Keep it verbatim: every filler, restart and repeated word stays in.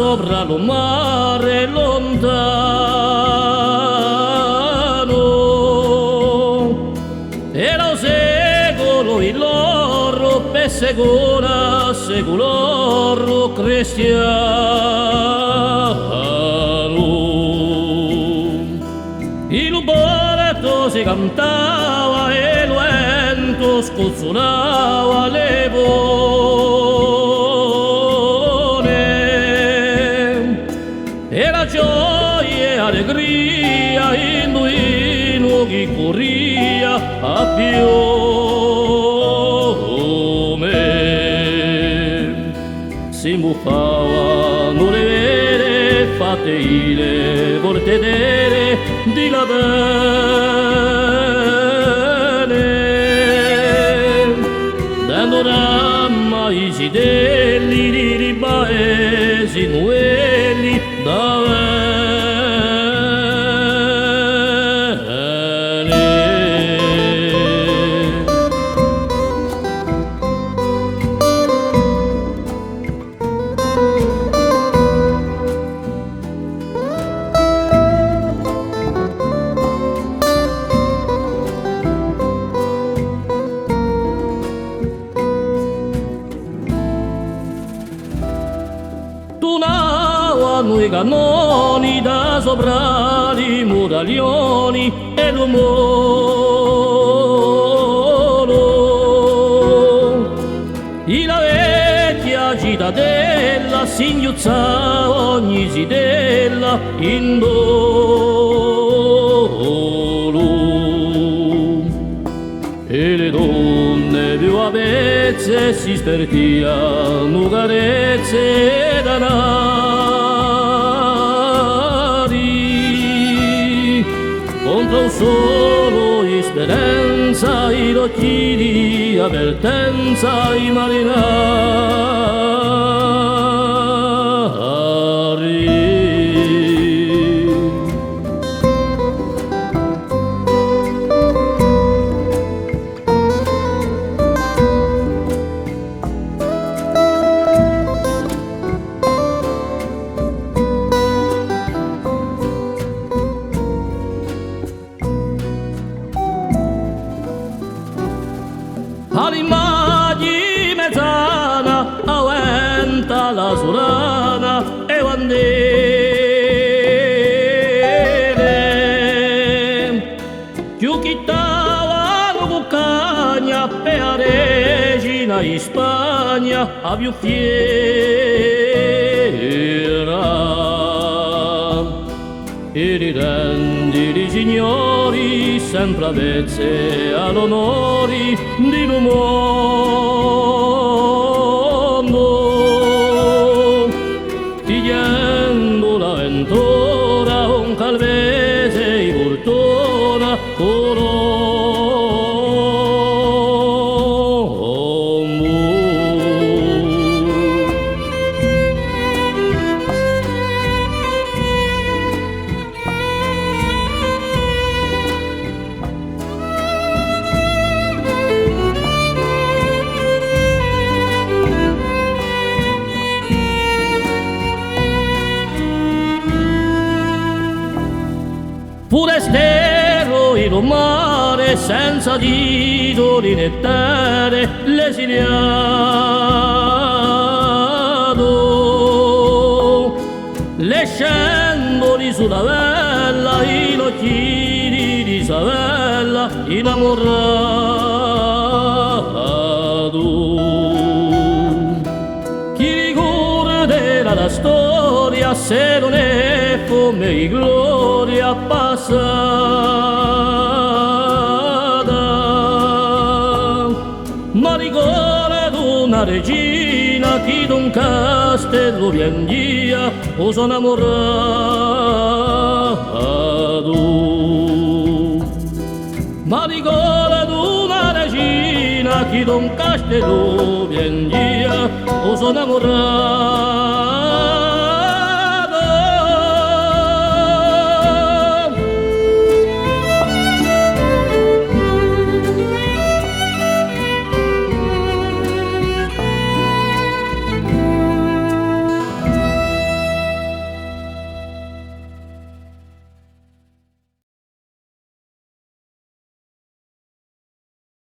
sopra lu mare luntanu, era u seculu di l'oru per secula seculorum cristianu. In lu portu si cantava è lu ventu scuzzulava le vone. Era gioia è allegria in u Ninu chì curria à fiume. Si muffavanu le vele fatte di le portetere di la vene, dando rama à i zitelli di li paesi nuvelli da vene. Tunavanu i cannoni da sopra li muraglioni è lu molu. In la vechja citadella s'inghjuzzava ogni zitella in dolu. È le donne più avvezze si spartianu carezze è danari. Contr'à u solu di speranza, i l'ochji di avvertenza, i marinari. À l'imagine mezzana, avventa la surana è bandere. Chjucchittavanu cuccagna per a regina di Spagna, a più fiera. È li rendi li signori sempre avvezze à l'onori di lu mondu. Fighjendu l'avventura, un calvese di furtuna, Colombu. Furesteru in u mare, senza tituli nè terre, l'esiliatu. Lasciandoli sulla vela, in l'ochji d'Isabella innamuratu. Chì ricorderà la storia, s'ellu ùn hè fume di gloria passata. Ma ricordu una regina chì d'un castellu pianghjia u so innamuratu. Ma ricordu una regina chì d'un castellu pianghjia u so innamuratu.